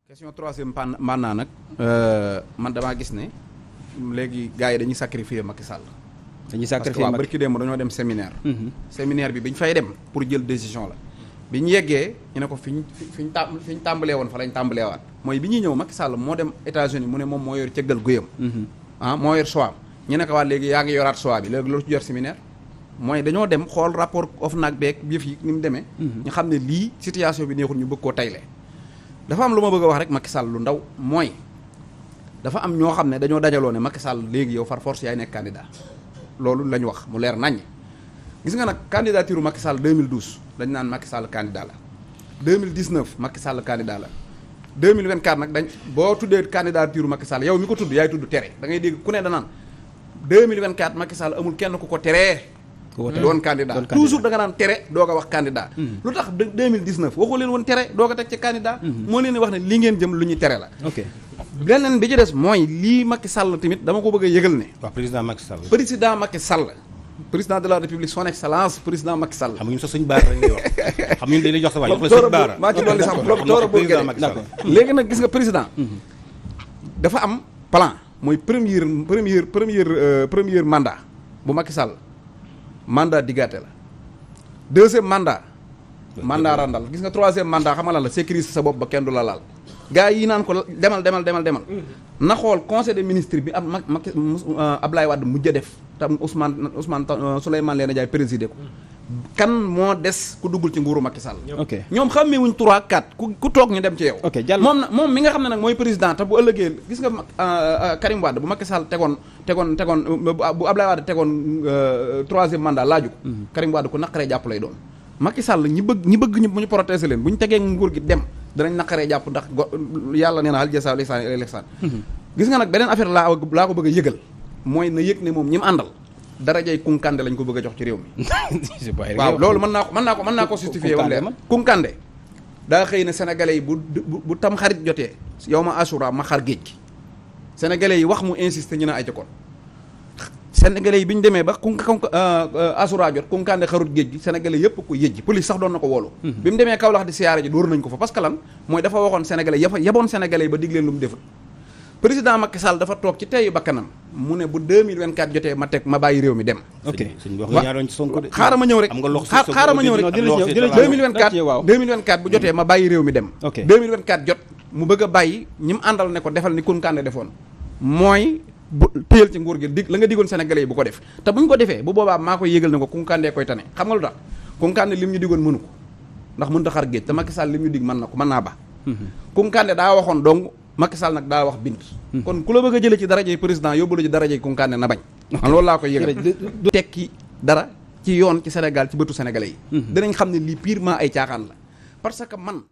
question troisième mandat nag man damaa gis ne léegi gars yi dañuy sacrifier Macky Sall. dañuy sacrifier Macky barki démb dañoo dem séminaire. séminaire bi ñu fay dem pour jël décision la. bi ñu yeggee ñu ne ko fi ñu tàmbalee woon fa lañ tàmbaleewaat. mooy bi ñuy ñëw Macky Sall moo dem États-Unis mu ne moom moo yor cëggal guyam. moo yor choix ñu ne ko waa léegi yaa ngi yoraat choix bi léegi loolu ci yor séminaire. mooy dañoo dem xool rapport OFNAC beeg yëf yi ni mu demee. ñu xam ne lii situation bi neexul ñu bëgg koo tayle. dafa am lu ma bëgg a wax rek Macky Sall lu ndaw mooy dafa am ñoo xam ne dañoo dajaloo ne Macky Sall léegi yow far force yaay nekk candidat loolu la ñu wax mu leer naññ. gis nga nag candidature Macky Sall 2012 dañ naan Macky Sall candidat la 2019 Macky Sall candidat la 2024 nag dañ boo tuddee candidature Macky Sall yow mi ko tudd yaay tudd tere da ngay dégg ku ne danaan 2024 Macky Sall amul kenn ku ko teree. doon candidat toujours da nga naan tere doog a wax candidat. lu tax 2019 waxoo leen woon tere doog a teg ci candidat. moo leen di wax ne li ngeen jëm lu ñu tere la. ok leneen bi ci des mooy lii Macky Sall tamit dama ko bëgg a yëgal ne. waaw président Macky Sall. président Macky Sall. président de la république son excellence président Macky Sall. xam nga ñu sax suñu baara rek ngay wax xam nga dañuy jox sa waay jox la suñu baara. maa ci dolli sax président Macky Sall. léegi nag gis nga président. dafa am plan mooy premier mandat bu Macky Sall. mandat diggaate la deuxième mandat randal gis nga troisième mandat xam nga lan la sécuriser sa bopp ba kenn du la laal gars yi naan ko demal na xool conseil des ministres bi Macky Ablaye Wade mujj a def tam Ousmane Souleymane Ndéné Ndiaye présidé ko kan moo des ku duggul ci nguuru Macky Sall. ok ñoom xammee wuñ 3 4 ku toog ñu dem ci yow. ok jàll moom mi nga xam ne nag mooy président te bu ëllëgee gis nga Karim Wade bu Macky Sall tegoon bu Ablaye Wade tegoon troisième mandat laaju ko. Karim Wade ku naqaree jàpp lay doon. Macky Sall ñi bëgg ñu protéger leen bu ñu tegee nguur gi dem danañ naqaree jàpp ndax yàlla nee na hal jazaa ihsaan gis nga nag beneen affaire laa ko bëgg a yëgal mooy na yëg ne moom ñi mu àndal. darajay Kunkande lañ ko bëgg a jox ci réew mi. waaw loolu mën naa ko justifier wam leer Kunkande daa xëy na sénégalais yi bu tam xarit jotee yow ma assura ma xar géej gi sénégalais yi wax mu insister ñu ne ay ca kon sénégalais yi bi ñu demee ba assura jot Kunkande xarut géej gi sénégalais yëpp ko yëjji police sax doon na ko woolu bi mu demee Kaolack di siyaare ji dóor nañ ko fa parce que lan mooy dafa waxoon sénégalais yaboon sénégalais yi ba dig leen lu mu deful président Macky Sall dafa toog ci teyu bakkanam mu ne bu 2024 jotee ma bàyyi réew mi dem. ok xaaral ma ñëw rek. 2024 bu jotee ma bàyyi réew mi dem. ok 2024 jot mu bëgg a bàyyi ñi mu àndal ne ko defal ni Kunkande defoon mooy bu téyel ci nguur gi la nga digoon sénégalais yi bu ko def te bu ñu ko defee bu boobaa maa koy yëgal ne ko Kunkande koy tane xam nga lu tax Kunkande lim ñu digoon mënu ko ndax mënut a xar géej te Macky Sall lim ñu dig mën naa ba. Kunkande daa waxoon dong. Macky Sall nag daa wax bind. kon ku la bëgg a jëlee ci darajey président yóbbu la ci darajey Kunkande na bañ. man loolu laa koy yëgal du tekki dara ci yoon ci Sénégal ci bëtu sénégalais yi. dinañ xam ne lii purement ay caaxaan la parce que man.